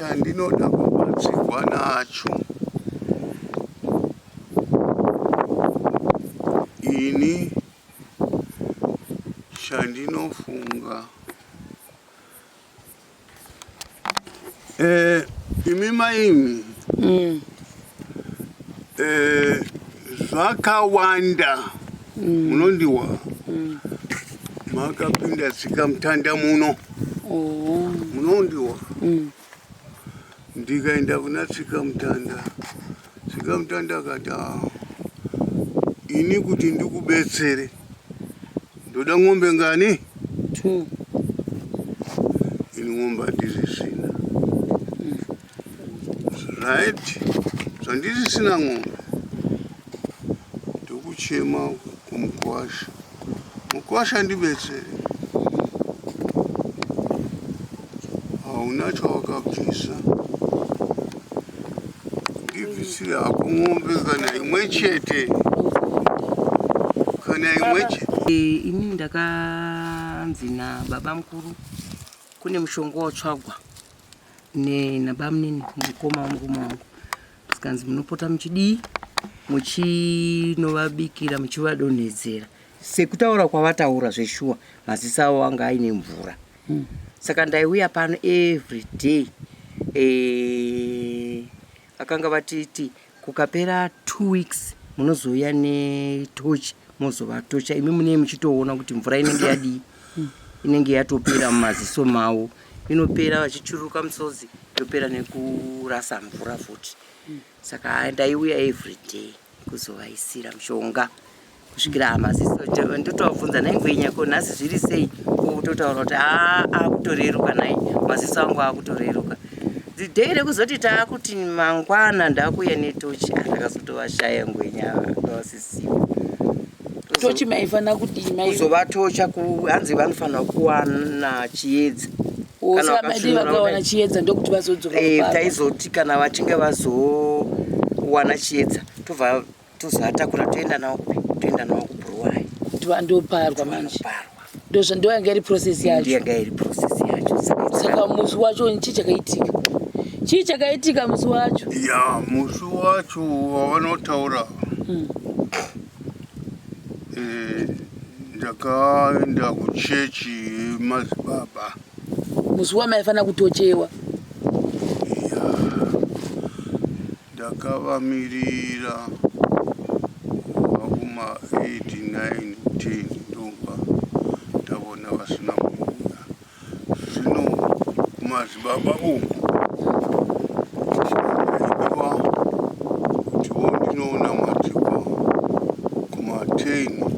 Chandinoda kubatsirwa nacho ini chandinofunga eh, imi maimi eh, zvakawanda munondiwa makapinda tsika mutanda muno Oh. munondiwa ndikaenda kuna tsika mutanda tsika mutanda akati "Ah, ini kuti ndikubetsere ndoda ng'ombe ngani Two. ini ng'ombe handisisina right zvandisisina ng'ombe ndokuchema kumukwasha mukwasha ndibetsere hauna chawakabvisa ndibvisire hako ng'ombe kana imwe chete kana imwe chete Eh, Inini ndakanzi nababa mukuru kune mushonga watsvagwa nabamunini mukoma wamukoma wangu tikanzi munopota muchidii muchinovabikira muchivadonhedzera sekutaura kwavataura zveshuwa maziso avo anga aine mvura saka ndaiuya pano every day eh, vakanga vatiti kukapera 2 weeks munozouya netochi mozovatocha imi munee muchitoona kuti mvura inenge yadii inenge yatopera mumaziso mavo inopera vachichururuka musodzi yopera nekurasa mvura futi saka ndaiuya every day kuzovaisira mushonga kusvikira maziso ndotovabvunza nhai ngwenya ko nhasi zviri sei ototaura kuti aa akutoreruka nhai maziso angu akutoreruka the day rekuzoti taakuti mangwana ndakuuya netochi ndakazotovashaya ngwenya vavasisiwo Tochi maifanira kudii? Mai kuzovatocha hanzi vanofanira kuwana chiedza Oh, Kana saka maidii vakasvinura vakawana kudai. chiedza ndokuti vazodzoka Eh, kuparwa. taizoti kana vachinge vazowana chiedza tobva tozoatakura toenda nawo kupi toenda nawo kubhuruwayo Kuti vandoparwa manje. vanoparwa Ndozva ndo yanga iri process yacho. ndiyo yanga iri process yacho Saka Saka musi wacho chii chakaitika? Chii chakaitika musi wacho? ya musi wacho wavanotaura eh, ndakaenda kuchechi yemadzibaba Musi wamaifanira kutochewa. ya ndakavamirira kubva kuma 8 9 10 ndobva ndavona vasina kuuya zvino kumadzibaba uku ndaidiwa kutiwo ndinonamatirwa kuma 10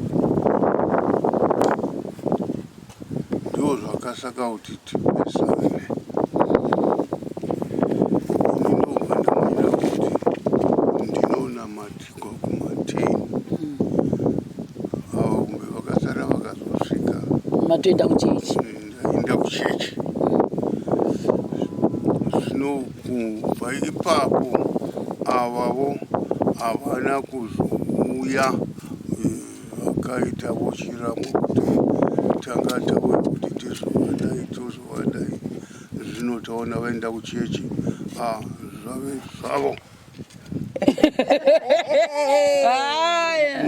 ndo zvakasaka kuti tipesane ini ndobva ndamira kuti ndinonamatirwa kuma 10 ava kumbe vakasara vakazosvika Matoenda kuchechi. ndaenda kuchechi zvino kubva ipapo avavo havana kuzouya eh, vakaita vochiramo kuti tanga tauya kuti tizovadai tozovadai zvino taona vaenda kuchechi ah, zvave zvavo Haya.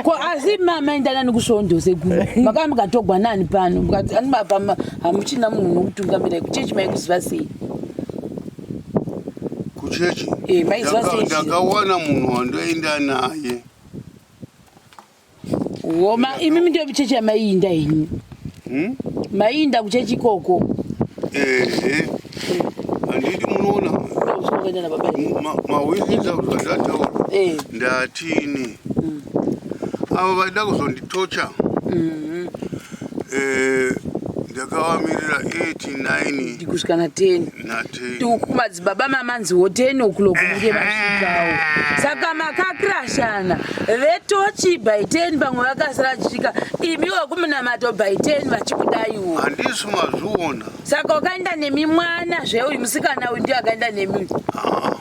Ko asi mamaenda nani kusvondo sekuru? Makanga mukatogwa nani pano? Mukati ani mapa hamuchina munhu unokutungamira kuchechi maikuziva sei? kuchechi Eh, maiziva Ndaka- sei? ndakawana munhu wandoenda naye Woma imi ndiyo chechi yamaiinda henyu. Hmm? Maiinda kuchechi ikoko. ehe handiti munoona Ndokuenda nababa henyu. mahwisisa zvandataura Eh. ndatini ava vaida kuzonditocha Mhm. Eh, ndakavamirira 8 9 Ndikusvika na 10. na 10 Tiku madzibaba mamanziwo 10 o'clock munge masvikawo. Saka makakrashana vetochi by 10 pamwe vakasara vachisvika imi wekumunamato by 10 vachikudaiwo. handisi mazviona Saka wakaenda nemi mwana zveuyu musikana uyu ndiye akaenda nemi. Ah,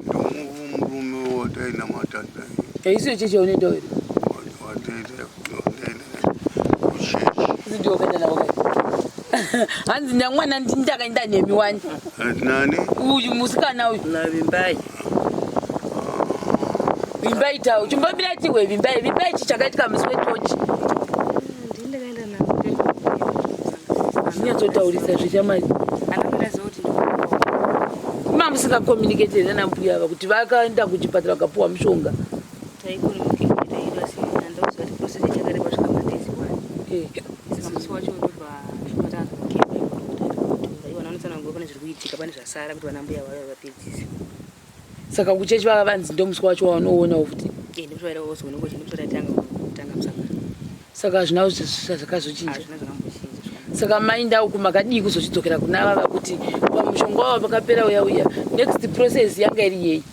ndomurume watainamata naye Haisiyo chechi yaunoenda here? wataenda kuchechi Isi ndiwo wakaenda navo kai. Hanzi ndamwana ndakaenda nemi wani. Nani? Uyu musikana uyu. Navimbai. Vimbai tau. Chimbomira tihwe Vimbai. Vimbai chi chakaitika musi wetochi. Zvinyatsotaurisa zvechamari. Ima musingakomunicate here nambuya ava kuti vakaenda kuchipatara vakapuwa mushonga. Saka kuchechi vava vanzi ndomusi wacho waunoonawo futi. Saka hazvina zvakazochinja. Saka mainda uku makadii kuzochidzokera kuna vava kuti pamushonga wavo pakapera uya uya next process yanga iri yei?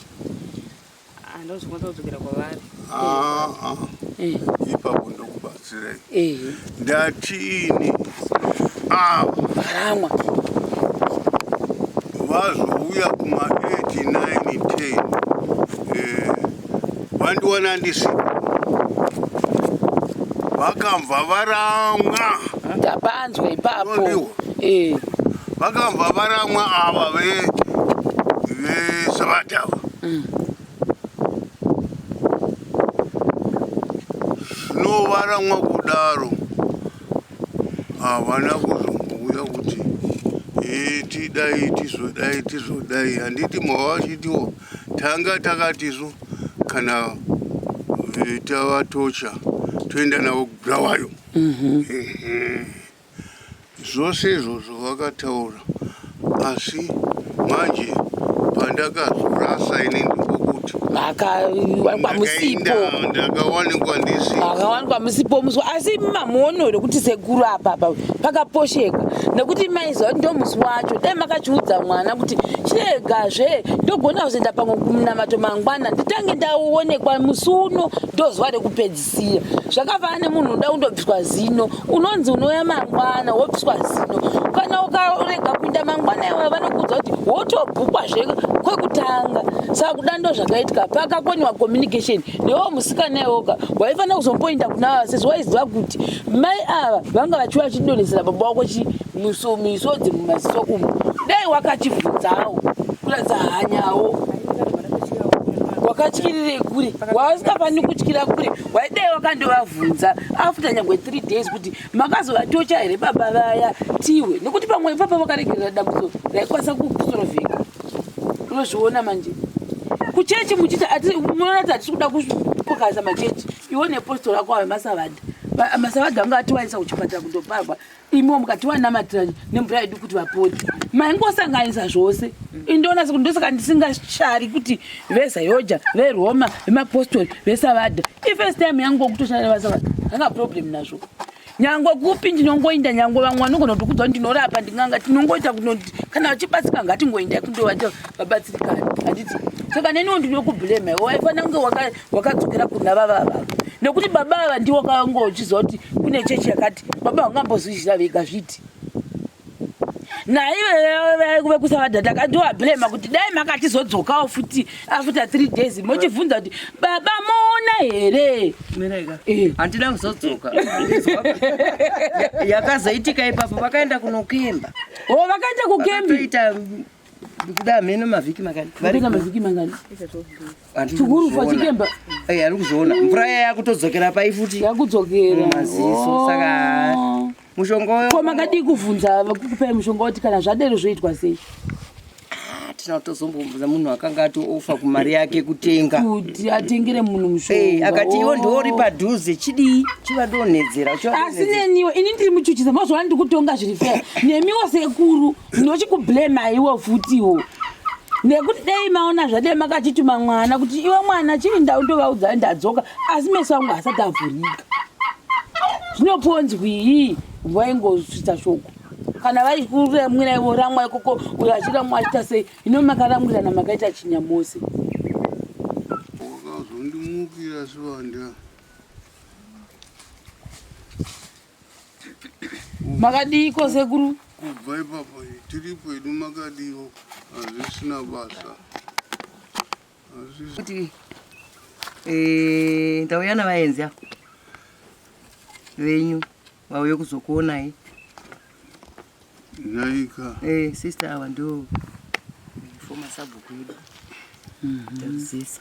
Handozokwanisa kudzokera kwavari. Ah, ah. Eh. Ipapo ndokubatsirai. Eh. Ndati ini ava Varamwa. Vazouya kuma 8 9 10 eh, vandiwana ndisipo vakambva varamwa. Ndapanzwa ipapo. Unondiwa? Eh. Vakambva varamwa ava ve vesabata ava. Zvino varamwa kudaro havana kuzombouya kuti tidai tizodai tizodai. Handiti mava vachitiwo tanga takatisu kana tavatocha toenda navo kuBulawayo. Zvose izvozvo vakataura, asi manje pandakazorasa ini ndikokuti Makawanikwa musipo. Ndakawanikwa ndisi Makawanikwa musipo musi, asi mamuono here kuti sekuru apa apa pakaposheka nekuti maiziva kuti ndomusi wacho. Dai makachiudza mwana kuti chiregazve ndogona kuzoenda pamwe kumunamato mangwana, nditange ndaonekwa musi uno, ndozuva rekupedzisira. Zvakafanana nemunhu unoda kundobviswa zino, unonzi unouya mangwana wobviswa zino. Kana ukarega kuinda mangwana iwayo vanokuudza kuti wotobhukwazve kwekutanga. Saka kuda ndo zvakaitika, pakakoniwa communication newo musikana iwoka waifanira kuzomboinda kuna ava sezvo waiziva kuti mai ava vanga vachiuya vachidonhesera baba wako misodzi mumaziso umu. Dai wakachibvunzawo kuratidza hanyawo. Wakatyirire kure, wausikafaniri kutyira kure. Waidai wakandovabvunza after nyangwe 3 days kuti makazovatocha here baba vaya tiwe, nekuti pamwe ipapa vakaregerera dambudziko raikwanisa kusorovheka. Unozviona manje kuchechi muchiti munoona kuti hatisi kuda kupokanisa machechi. Iwe nepostori ako ava masavadha, masavadha anga atiwaisa kuchipatara kundoparwa, imiwo mukatiwanamatira nemvura yedu kuti vapore, maingosanganisa zvose. Indoona sekuti ndosaka ndisingashari kuti veZayoja, veRoma, vemapostori, vesavadha. Ifirst time yangu kutoshanda nevasavadha, hanga problem nazvo. Nyangwe kupi ndinongoinda, nyangwe vamwe vanogona kutokudza kuti ndinorapa ndinganga, tinongoita kunoti kana vachibatsika ngatingoindai kundovata vabatsirikani, handiti? Saka neniwo ndinokubhulema iwe, waifanira kunge wakadzokera kuna vava vava, nekuti baba ava ndiwo wakanga uchiziva kuti kune chechi yakati. Baba vangambozvizvira vega zviti naive vekusavadha. Takandovabhulema kuti dai makatizodzokawo futi after 3 days mochibvunza kuti baba moona here. Handina kuzodzoka. Yakazoitika ipapo vakaenda kunokemba. O, vakaenda kukembi. Vakatoita kuda mheno mavhiki makani. Vakaita mavhiki mangani? Handiri Chikuru kuzviona. pachikemba. Eh, ari kuzviona mvura iya yakutodzokera pai futi Yakudzokera mumaziso. Saka mushonga uyo Ko makadii kuvhunza kukupai mushonga kuti kana zvadero zvoitwa sei? Hatina kutozombobvunza munhu akanga atoofa kumari yake kutenga kuti atengere munhu Eh, mushonga. akati iwo ndiwo uri padhuze, chidii chivadonhedzera. Asi neniwo ini ndiri muchuchisa mazuva ano, ndikutonga zviri fair. Nemiwo sekuru ndinochikublema iwo futiwo, nekuti dai maona zvadai makachituma mwana kuti iwe mwana chiinda undovaudza ndadzoka, asi meso angu asati avhurika. Zvinoponzwii vaingosvitsa shoko kana vaikuramwira ivo ramwa ikoko, uyo achiramwa achiita sei, ino makaramwirana makaita chinyamose. Wakazondimukira sivanda. Makadiiko sekuru? Kubva ipapo tiripo hedu, makadiwo? Hazvisina basa. Kuti ndauya navaenzi ava venyu vauye kuzokuonai. Nhaika. Eh, sister ava ndo former sabhuku yedu. Taruzeza.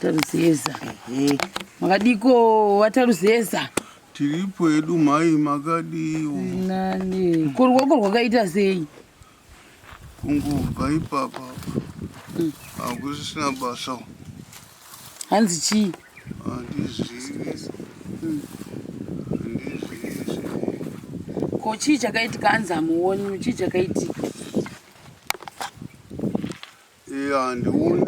Taruzeza. Ehe. Makadiko vaTaruzeza? Tiripo hedu mhai makadiwo. Nani. Ko ruoko rwakaita sei? Kungobva ipapa hakusisina basa. Hanzi chii? Handizivi. Handizivi. Ko chii chakaitika hanzi hamuoni chii chakaitika? Eh, handioni.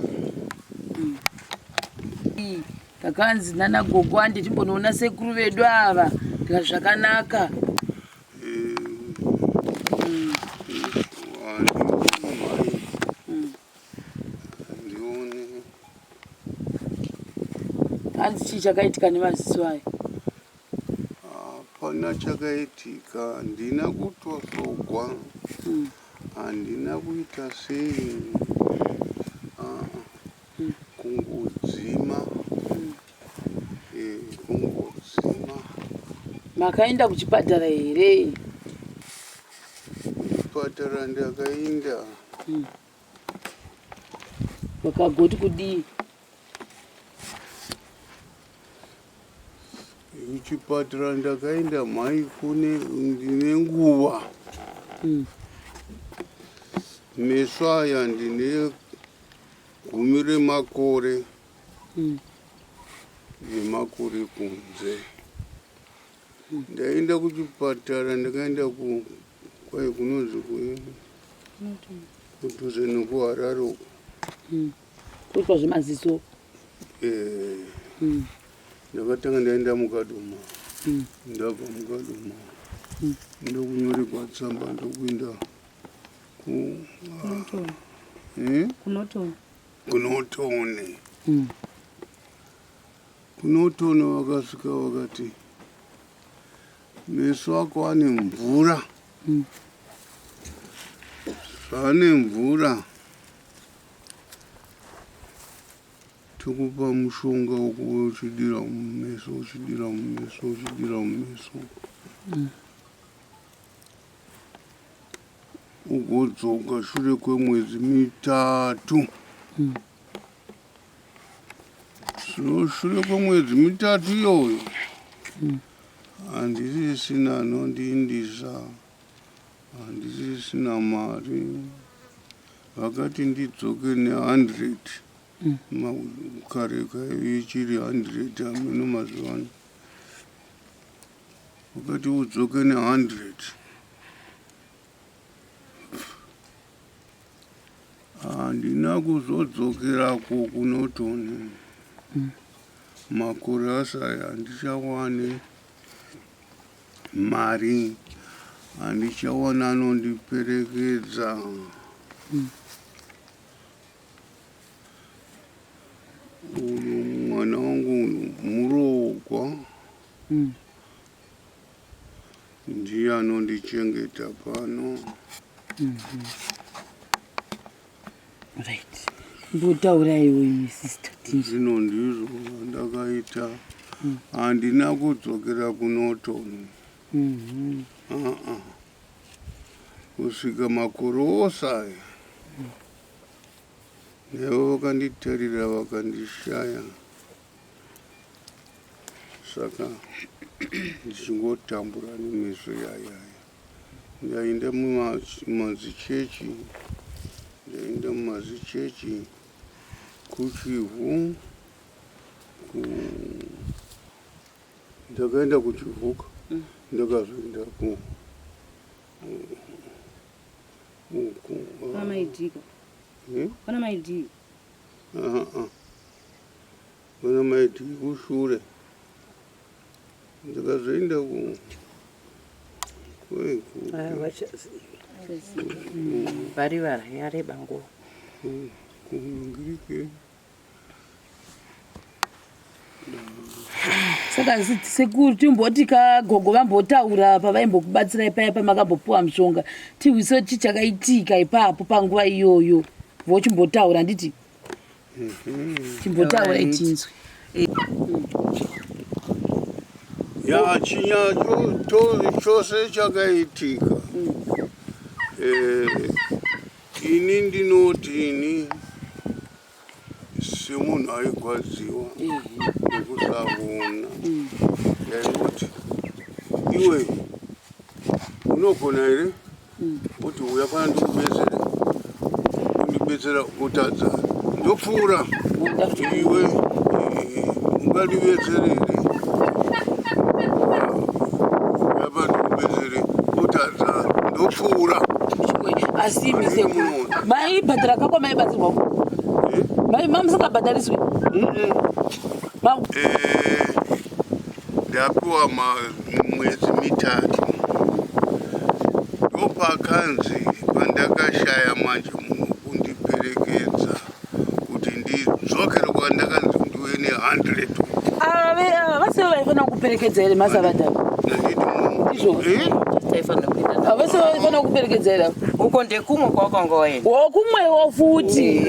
Takanzi nana gogo handi timbonoona sekuru vedu ava ndikati zvakanaka. Eh, handioni mhai. Handioni. Hanzi chii chakaitika nemaziso aya? Hapana chakaitika, handina kutosogwa, handina kuita sei, ah, kungodzima, eh, kungodzima. Makaenda kuchipatara here? Kuchipatara ndakaenda. Vakagoti kudii? Kuchipatara ndakaenda mhai kune ndine nguva. Meso aya ndine gumi remakore nemakore kunze. Ndaenda kuchipatara ndakaenda ku kwai kunonzi kudhuze nekuHarare uko. Kuitwa zvemaziso. Eh, ndakatanga ndaenda muKadoma. Ndabva muKadoma ndokunyorerwa tsamba ndokuenda ku eh? Kunotoni. Kunotoni. Kunotoni vakasvika vakati meso ako ane mvura. Zvaane mvura tokupa mushonga wokuve uchidira mumeso uchidira mumeso uchidira mumeso ugodzoka shure kwemwedzi mitatu. Zvino shure kwemwedzi mitatu iyoyo handisisina anondiindisa, handisisina mari. Vakati ndidzoke ne100. Kare kaive ichiri 100 hameno mazuva ano. Vakati udzoke ne100. Handina kuzodzokerako kuNorton. Makore asaya handichawane mari, handichawana anondiperekedza. Uyu mwana wangu muroogwa ndiye anondichengeta pano. Right. Mbotauraiwo imi sister tinzwe. Zvino ndizvo zvandakaita. Handina kudzokera kuNorton. Kusvika makore ose aya. Naivo vakanditarira vakandishaya. Saka ndichingotambura nemeso yayaya. Ndaenda mumazichechi, ndaenda mumazichechi kuChivhu, ndakaenda kuChivhuka, ndakazoenda ku uku. Pana maidhika. Eh? Pana maidhika. Ah, ah. Pana maidhika kushure. Ndakazoenda ku kwai ku Varivara yareba nguva. kuNgirike. Saka sekuru timboti kagogo vambotaura pavaimbokubatsirai paya pamakambopuwa mushonga tihwise chi chakaitika ipapo panguva iyoyo vochimbotaura handiti chimbotaura itinzwe. Ya chinya chose chakaitika. Eh, ini ndinoti ini semunhu aigwadziwa nekusaona ndaingoti iwe unogona here kuti uya pana ndikubetsere undibetsera utadza ndopfuura iwe eh, ungandibetsere here uya pana ndikubetsere utadza ndopfuura Asi imi sekuru maibhadhara kako maibatsirwa ku Eh? Mamusingabhadhariswi? Eh, ndapiwa mwedzi mitatu ndopakanzi pandakashaya manje munhu kundiperekedza kuti ndidzokere kwandakanzi ndiuye ne100. Ava vasivo vaifanira kuperekedza here masavadhara? Nanditi munhu Izvo. Eh? Taifanira kuenda. Ava vasivo vaifanira kuperekedza here? Uko ndekumwe kwawakanga waenda. Wokumwewo futi.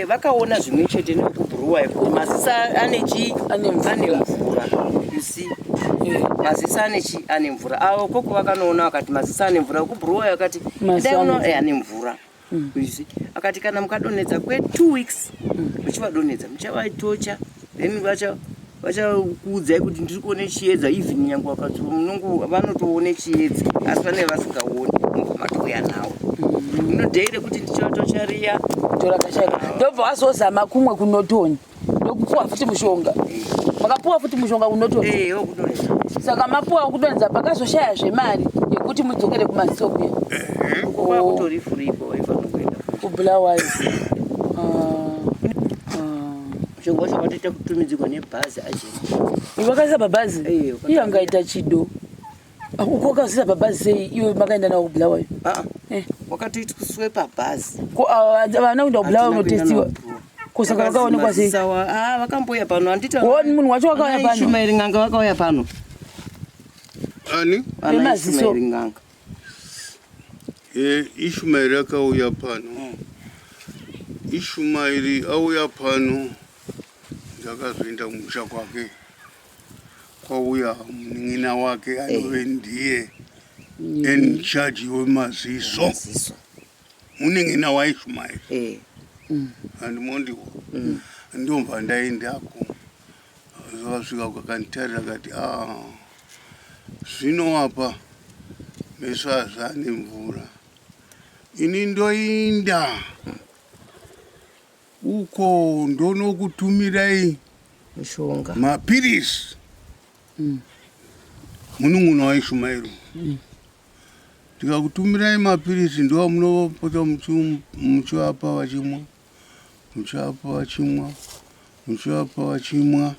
Vakaona zvimwe chete nekubhuruwa kuti maziso ane chii? Ane mvura. Ane mvura, you see. Maziso ane chii? Ane mvura. Avo koko vakanoona vakati maziso ane mvura. Kubhuruwa vakati Maziso dai ane uno mvura. ane mvura, you see. Akati kana mukadonhedza kwe2 weeks muchivadonhedza, muchavatocha, then vachakuudzai kuti ndiri kuone chiedza. Even nyange vakati munongo vanotoone chiedza, asi vanenge vasingaoni. Mubva matouya nawo munodheire kuti ndichavatocha riya. Torakashaika ndobva wazozama kumwe kunotoni ndokupuwa futi mushonga. Makapuwa futi mushonga kunotoni? Eh, wokudonhedza. Saka mapuwa wokudonhedza, pakazoshaya zvemari yekuti mudzokere kumaziso kuya? Uko kwakutori furiko waifanira kuenda. Kubulawayo. Mushonga wacho watoita kutumidzirwa nebhazi ajeni. Vakaisa pabhazi? Eh. Iye angaita chido. Ah, uko wakazoisa pabhazi sei iwe makaenda nawo kubulawayo? Aa. Eh. Wakatoitwa pabhazi. Ko ava vana kuenda kubulawayo unotestiwa ko? Saka vakaonekwa sei? Vakamboya pano, handiti? Wo, munhu wacho wakauya pano? Ishumairi n'anga vakauya pano. Ani? Vana Vemaziso. Ishumairi n'anga. Eh, Ishumairi akauya pano. Ishumairi auya pano, ndakazoenda kumusha kwake, kwauya munin'ina wake anove ndiye in charge wemaziso. Maziso. Munin'ina waIshumairi. Handimondiwo ndomva ndaendako, vakasvika kakanditarira kati, a zvino apa meso azane mvura, ini ndoinda uko ndonokutumirai Mushonga. Mapirisi. Munun'una waIshumairi, ndikakutumirai mapirisi ndo munopota muchivapa vachimwa, muchivapa vachimwa, muchivapa vachimwa.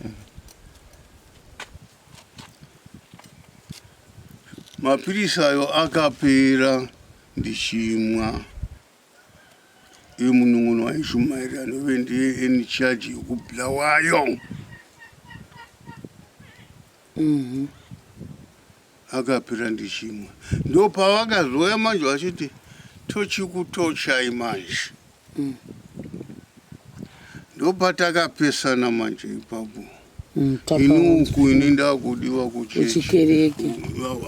Mapirisi ayo akapera ndichimwa iye munun'una waIshumairi anove ndiye in charge yekubulawayo akapera ndichimwa. Ndopavakazoya manje vachiti tochikutochai manje. Ndopatakapesana manje ipapo. Ini uku, ini ndakudiwa kuchechi. Kuchikereke.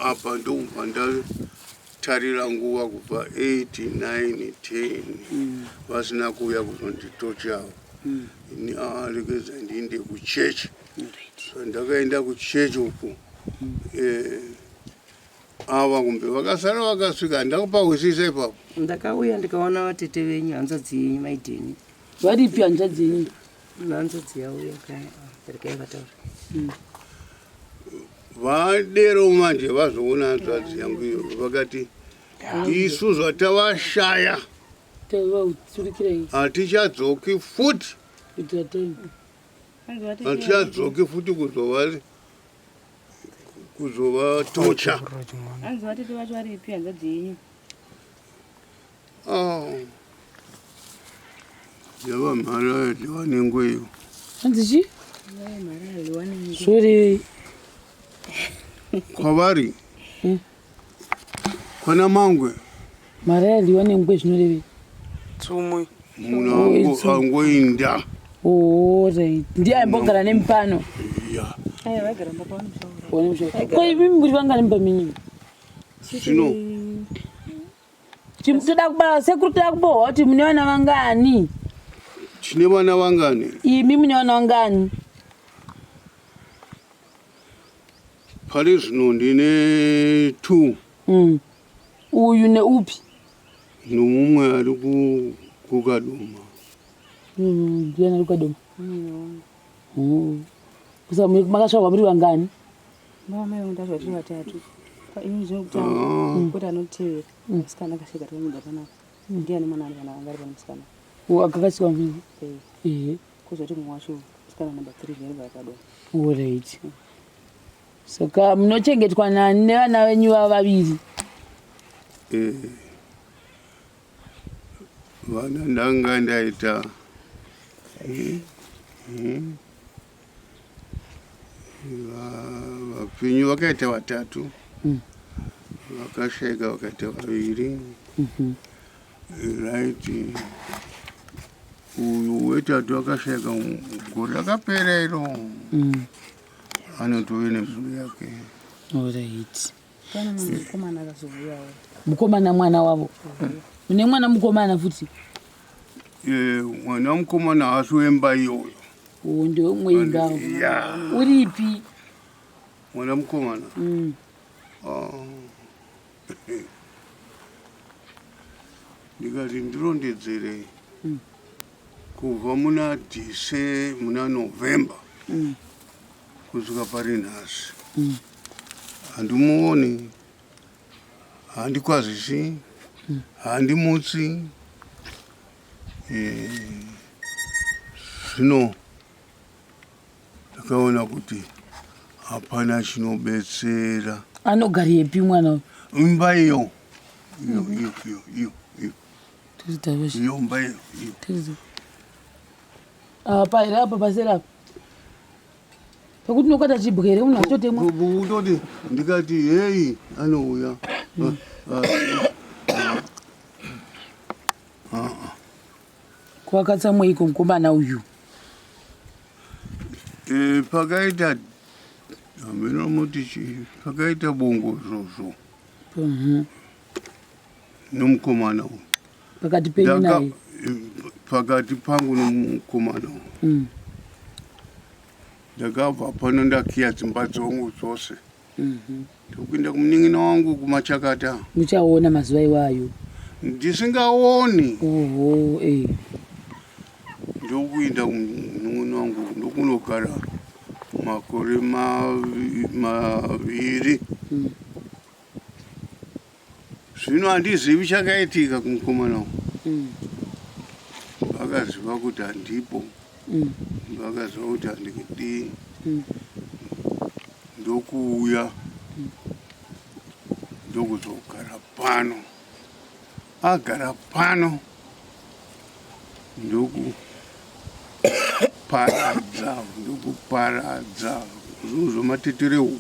Apa ndokubva ndatarira nguva kubva 8, 9, 10 vasina kuuya kuzonditochawo. Ini arekeza ndiinde kuchechi. So ndakaenda kuchechi uku. Eh, ava kumbe vakasara vakasvika, handakupahwisisa ipapo. Ndakauya ndikaona vatete venyu, hanzvadzi yenyu maidheni. Varipi hanzvadzi yenyu? Hanzvadzi yauya kaya, regai vataura. Vadero manje vazoona hanzvadzi yangu iyo, vakati isu zvatavashaya Taivaturikirei. hatichadzoki futi. Kuitira time. Hatichadzoki futi kuzovatocha. Hanzi vatete vacho varipi, hanzvadzi yenyu? Ah. Yava mhara yadliwa nengweyo. Hanzi chi? Zvorevei? Kwavari kwana Mangwe. Mhara yadliwa nengwe zvinorevei? Tsumwe. Munhu angoinda. Alright, ndiye aimbogara nemupano? Ya. Aiwa, vaigara mba pamusoro. Ko imi muri vangani mumba menyu? Zvino. Toda kuba sekuru toda kubohwa kuti mune vana vangani? Tine vana vangani? Imi mune vana vangani? Pari zvino ndine 2. Uyu neupi? Nomumwe ari kuKadoma. Ndiani ari kuKadoma? Saka makasvarwa muri vangani? Baba mai vangu ndazva tiri vatatu. Ini zvekutanga kwete anotevera. Musikana akasvika takamuda panapa. Ndiye ane mwana ari vana vanga ari pano musikana. Akakasiwa mbiri. Eh. Kuzoti mumwe wacho musikana number 3 zvere vakadoma. Alright. Saka munochengetwa nani nevana venyu vava vaviri? Eh. Vana ndanga ndaita vapenyu vakaita vatatu, vakashaika vakaita vaviri. Right, uyu wetatu akashaika gore rakapera iro, anotove nemhuri yake. Alright. Pane mukomana akazouyawo. Mukomana mwana wavo. Mune mwana mukomana futi? Mwana mukomana haasi wemba iyoyo. Uwo ndewe imba. Ya. Uripi? Mwana mukomana. Ndikati ndirondedzere kubva muna Dhise muna November kusvika pari nhasi. Handimuoni, handikwazisi, handimutsi. Zvino ndakaona kuti hapana chinobetsera. Anogarepi mwana uyu? Imba iyo. Iyo, iyo, iyo, iyo, iyo. Iyo imba iyo, iyo. Apa here apa paseri apa? Pekuti unokwata chibwe here munhu atotemwa? Kutoti ndikati heyi anouya. Kwakatsamweiko mukomana uyu? Pakaita hameno muti chii, pakaita bongo zvozvo nomukomana uyu. Pakati penyu naye? Pakati pangu nomukomana uyu. Ndakabva pano ndakiya dzimba dzangu dzose. Ndokuenda kumunin'ina wangu kuMachakata. Muchaona mazuva iwayo? Ndisingaoni. Oho, eh. Ndokuenda kumunin'ina wangu ndokunogara makore maviri. Zvino handizivi chakaitika kumukomana wangu. Vakaziva kuti handipo. Vakaziva kuti handidii. Ndokuuya ndokuzogara pano. Agara pano ndokuparadza zvinhu zvematetereu.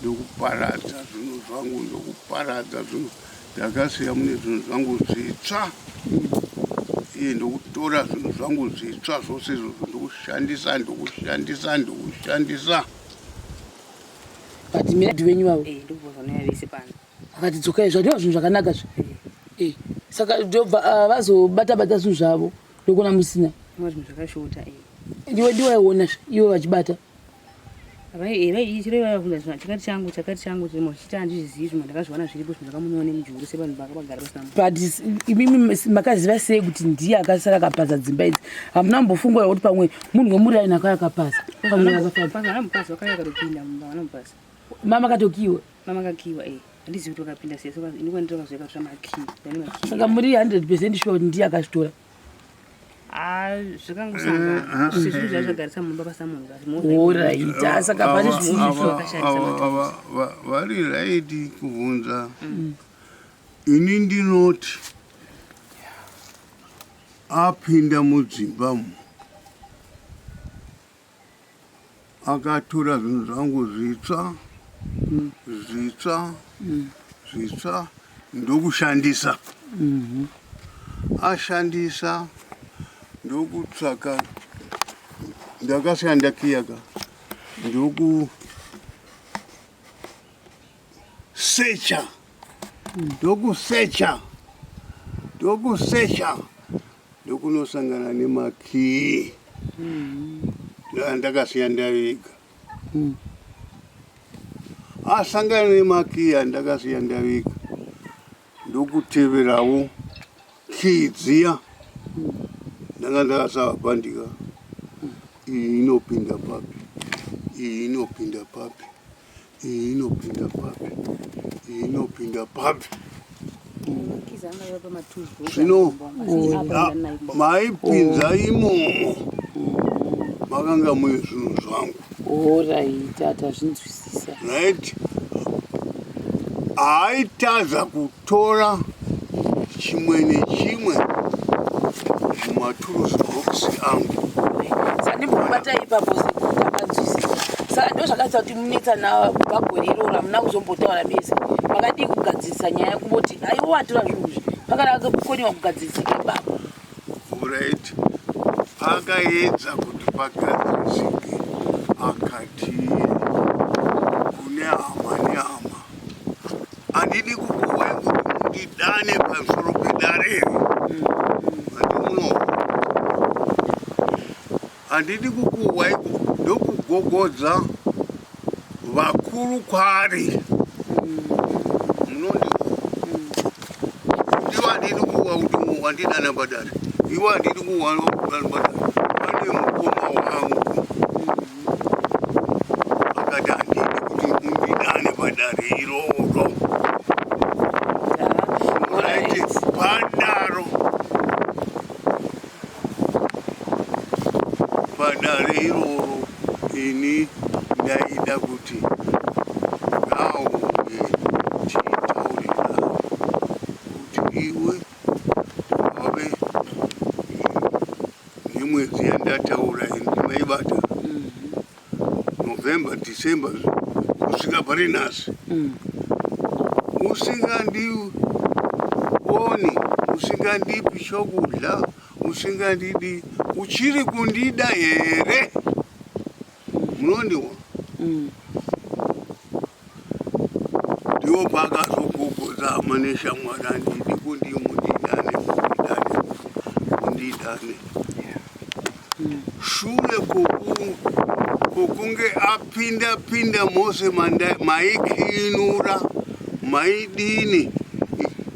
Ndokuparadza zvinhu zvangu, ndokuparadza zvinhu. Ndakasiya mune zvinhu zvangu zvitsva. Iye ndokutora zvinhu zvangu zvitsva zvose izvozvo ndokushandisa, ndokushandisa, ndokushandisa. But mina venyu vavo Ndokubva vese pano. Vakati dzokai zvadiwa zvinhu zvakanaka zve. Saka ndobva vazobata bata zvinhu zvavo ndokuona musina. Mwa zvinhu zvakashota. Ndiwe ndiwaiona iwe vachibata. Vaivabvunza zvinhu chakati changu chakati changu zvimwe zvichiti handizvizivi zvimwe ndakazviwana zviripo zvimwe zvakamunyiwa nemujuru sevanhu vakagara pasina. But imimi makaziva sei kuti ndiye akasara akapaza dzimba idzi? Hamuna kumbofunga kuti pamwe munhu wemuraini akauya akapaza. Pamwe akafamba. Vana mupazi vakauya vakatopinda mumba vana mupazi. Mama katokiwa. Mama kakiwa Handizivi kuti vakapinda sei saka ini kwandiri vakazoya katora makii. Vane makii. Saka muri 100% sure kuti ndiye akazvitora? Zvakangosangana. Sezvinhu zvazvagarisa mumba pasina munhu. Alright, saka pane zvimwe vari right kubvunza. Ini ndinoti apinda mudzimba umu akatora zvinhu zvangu zvitsva zvitsva zvitsva ndokushandisa. Ashandisa ndokutsvaka, ndakasiya ndakiyaka ndokusecha. Ndokusecha, ndokusecha, ndokunosangana nemakii andakasiya ndaviga. Asangana nemakii andakasiya ndaviga, ndokuteverawo kii dziya ndanga ndakasavapandika. Iyi inopinda papi? Iyi inopinda papi? Iyi inopinda papi? Iyi inopinda papi? Zvino maipinza imomo makanga mune zvinhu zvangu. Orit, tazvinzwisisa. Right, aitadza kutora chimwe nechimwe mumaturusi bhokisi angu. Sandimbobata ipapo sekuti saka ndo zvakaita kuti munetsana kubva gore iroro, hamuna kuzombotaura mese. Makadii kugadzirisa nyaya yekungoti aiwa watora zvinhu izvi? Pakada kukoniwa kugadzirisika ipapo. Right, akaedza kuti pagadzirisike, akati kune hama nehama, handidi kukuhwai kuti mundidane pamusoro pedare iri. Handimuno, handidi kukuhwai ndokugogodza vakuru kwari munondi ivo, handidi kuwa kuti wandidana padare ivo, handidi kuwa padare. Pane mukoma wangu akati handidi kuti mundidane padare iroro. Right, padare iroro ini ndaida kuti ngauye titaurirana kuti iwe wave nemwedzi yandataura ndimaibata, November, December, kusvika pari nhasi usingandioni, usingandipi chokudya, usingandidi, uchiri kundida here? Munondiwa? Ndiwo paakazogogodza hama neshamwari, handidi kundi mundidane, mundidane, mundidane. Shure kwokunge apinda pinda mose maikinura maidini,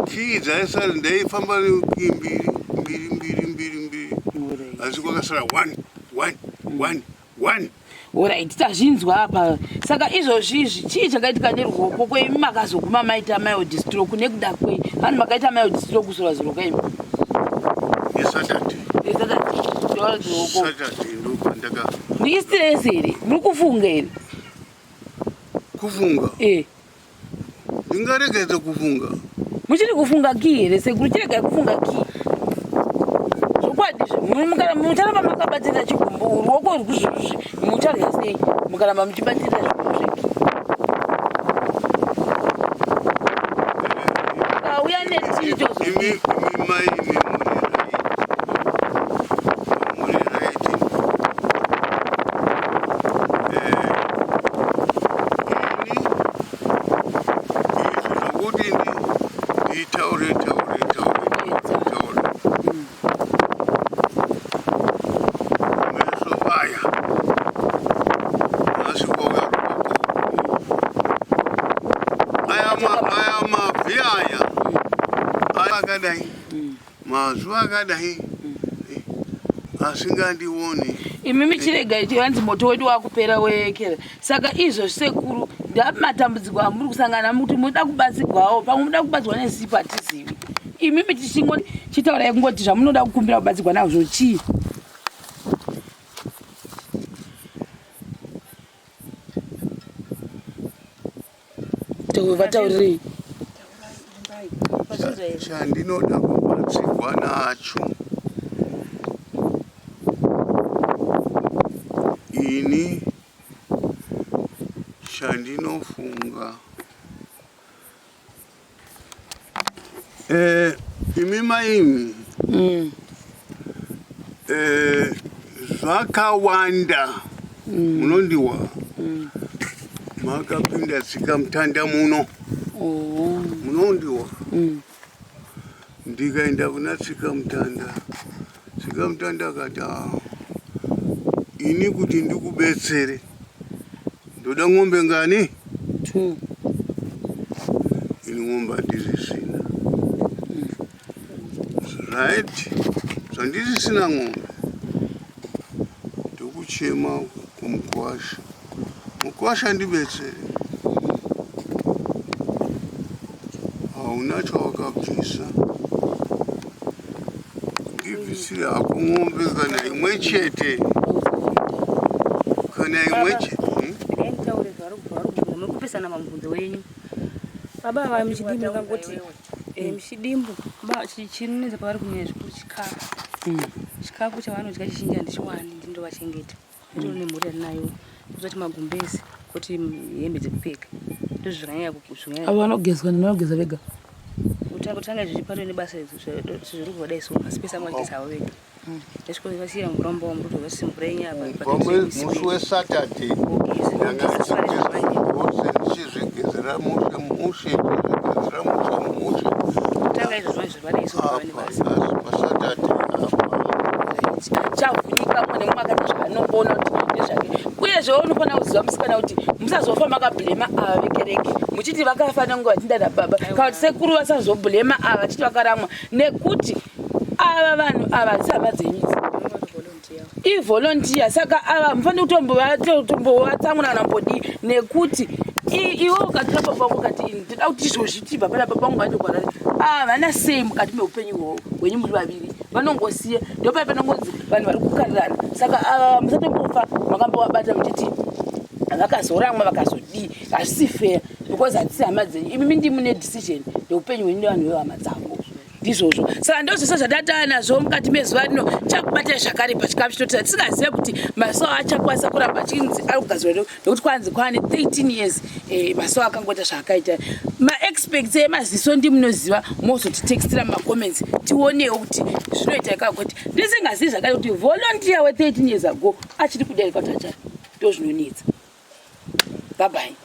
kii dzaisara, ndaifamba nekii mbiri mbiri mbiri mbiri mbiri, asi kwakasara one one one one. Alright, tazvinzwa apa. Saka izvozvi izvi chii chakaitika neruoko kwemi? Makazoguma maita mild stroke nekuda kwei? Vanhu makaita mild stroke kusura zuro kaimi? NeSaturday. Ruoko. Saturday ndopandaka Ndistress here? Muri kufunga here? Kufunga? Eh. Ndingaregedza kufunga? Muchiri kufunga kii here, sekuru? Chiregai kufunga kii. Zvokwadi mucharamba makabatirira chigumbu, ruoko rwekuzvuzvi mucharya sei mukaramba muchibatirira zvigumbu zvekii? Kauya netito. Imi mai, imi muri right, muri right. Ini izvi zvokuti nditaure taure taure taure, meso aya nhasi kwauya ruoko, aya mabvi aya akadai, mazuva akadai asingandioni. Imi michirega ichi, hanzi moto wedu wakupera wekera. Saka izvo sekuru, ndapi matambudziko amuri kusangana mukuti muda kubatsirwawo? Pamwe muda kubatsirwa nesipo, hatizivi. Imimi tichingo chitaurai kungoti zvamunoda kukumbira kubatsirwa nazvo chii? Vataurirei. Chandinoda kubatsirwa nacho ini, chandinofunga, imi maimi, zvakawanda munondiwa, makapinda tsika mutanda muno. Oh. Munondiwa. Ndikaenda kuna Tsika Mutanda. Tsika Mutanda akati, "Ah, ini kuti ndikubetsere ndoda ng'ombe ngani?" Two. Ini ng'ombe handisisina. Right, zvandisisina ng'ombe, ndokuchema kumukwasha, "Mukwasha, ndibetsere, hauna chawakabvisa, ndibvisire hako ng'ombe kana imwe chete, kana imwe chete." Regai nditaure zvavari kubvunza. Muri kupesana pamubvunzo wenyu. Baba ava muchidimbu ndingangoti muchidimbu chinonetsa pavari kunyanya zvikuru chikafu. Chikafu chavanodya chizhinji handichiwani, ndindovachengeta. Nditori nemhuri yandinayo. Kuzoti magumbezi, kuti hembe dzekupfeka. Ndizvo zvakanyanya zvakanyanya. Avo vanogezwa nevanogeza vega? Kutanga izvi pano nebasa zviri kuvadai so, asi pese amageza havo vega. Ndasvika vasiyira mvura mumba umu, ndobva mvura yenyu apa. Kubva musi weSaturday ndanga ndichigeza ndichizvigezera mushe mushe, ndichizvigezera mushe mushe. Kutanga izvo zvimwe zvavadai so Apa pane basa. asi paSaturday apa. Chavhunika, mumwe nemumwe akaita zvaanongoona kuti ndezvake. Uyezve unofanira kuziva, musikana, kuti musazofa makabhurema ava vekereke muchiti vakafanira kunge vachinda nababa kana kuti sekuru. Vasazobhurema ava vachiti vakaramwa, nekuti ava vanhu ava hadzisi hama dzenyu idzi, ivolunteer. Saka ava mufaniri kutombovatsamura kana mbodii, nekuti iwe ukatora baba vangu ukati, "Ini ndoda kuti izvozvi tibva pana baba vangu vaende," havana sei mukati meupenyu hwenyu muri vaviri. Vanongosiya, ndopai panongonzi vanhu vari kukarirana. Saka ava musatombofa makambovabata muchiti vakazoramwa, vakazodii. Hazvisi fair, because hadzisi hama dzenyu. Imimi ndimune decision yeupenyu hwenyu nevanhu vehama dzavo. Ndizvozvo. Saka ndozvese zvatataa nazvo mukati mezuva rino. Chakubatai zvakare pachikamu chinotira. Tisingazive kuti masowe achakwanisa kuramba achinzi ari kugadzirwa, nekuti kwanzi kwaane 13 years masowe akangoita zvaakaita. Maexperts emaziso ndimunoziva, mozotitextira mumacomments, tionewo kuti zvinoita ikako, kuti ndisingazivi zvakare kuti volunteer we13 years ago achiri kudarika kuti achari. Ndo zvinonetsa. Bye bye.